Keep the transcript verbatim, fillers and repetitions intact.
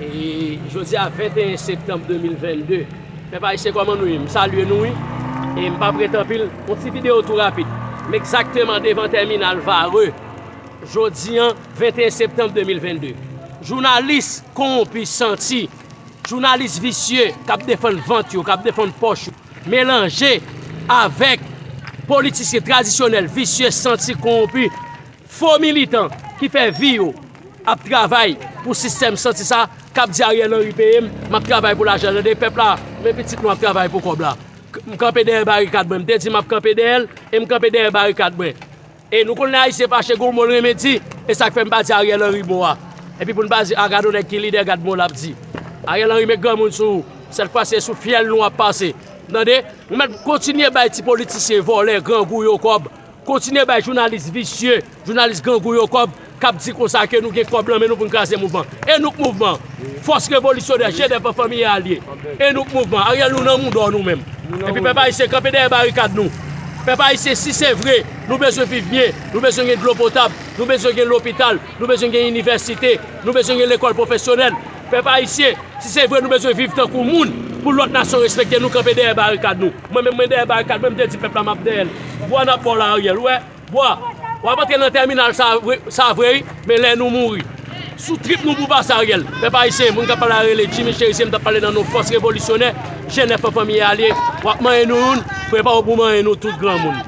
E jodi a venteyen septanm de mil vennde, pèp ayisyen, kòman nou ye? M salye nou, wi. E m p ap ret anpil. Yon ti videyo tou rapid. M egzakteman devan tèminal Varreux. Jodi a, venteyen septanm de mil vennde. Jounalis kowonpi santi, jounalis visye k ap defann vant yo, k ap defann pòch yo, melanje avèk politisyen tradisyonèl, visye, santi, kowonpi, fo militan ki fè vi yo ap travay pou sistèm santi sa, k ap di Ariel Henry peye m, m ap travay pou lajan. Tande, pèp la, men pitit nou ap travay pou kòb la. M kanpe dèyè barikad mwen. M te di m ap kanpe dèyè l, e m kanpe dèyè barikad mwen. E nou konn lè Ayisyen fache, gon mo l renmen di, e sa k fè m pa di Ariel Henry mo a. Epi pou n pa di, a, gad yon nèg ki lidè, gad mo l ap di. Ariel Henry met granmoun sou ou, sèt fwa se sou fyèl nou ap pase. Tande, nou mèt kontinye bay ti politisyen vòlè, grangou yo kòb. Kontinye bay jounalis visye, jounalis grangou yo kòb, k ap di konsa ke nou gen kòb nan men nou pou n kraze mouvman. E nou k mouvman. Fòs revolisyonè, G N F an fanmi e alye. E nou k mouvman. Ariel, nou nan mouda w nou menm. Epi pèp ayisyen, kanpe dèyè barikad nou. Pèp ayisyen, si se vre, nou bezwen viv byen, nou bezwen gen dlo potab, nou bezwen gen lopital, nou bezwen gen inivèsite, nou bezwen gen lekòl pwofesyonèl. Pèp ayisyen, si se vre nou bezwen viv tankou moun, pou lòt nasyon respekte nou, kanpe dèyè barikad nou. Mwen menm, mwen dèyè barikad mwen, m te di pèp la m ap dèyè l. Bwa n ap ba w la, Ariel, ou wè? Bwa, w ap antre nan tèminal sa vre, sa vre, wi, men lè nou mouri, sou trip nou pou pase, Ariel. Pèp ayisyen, moun k ap pale a rele Jimmy Chérisier, m t ap pale nan non fòs revolisyonè, G N F an fanmi e alye. W ap manyen nou youn, prepare w pou manyen nou tout, granmoun.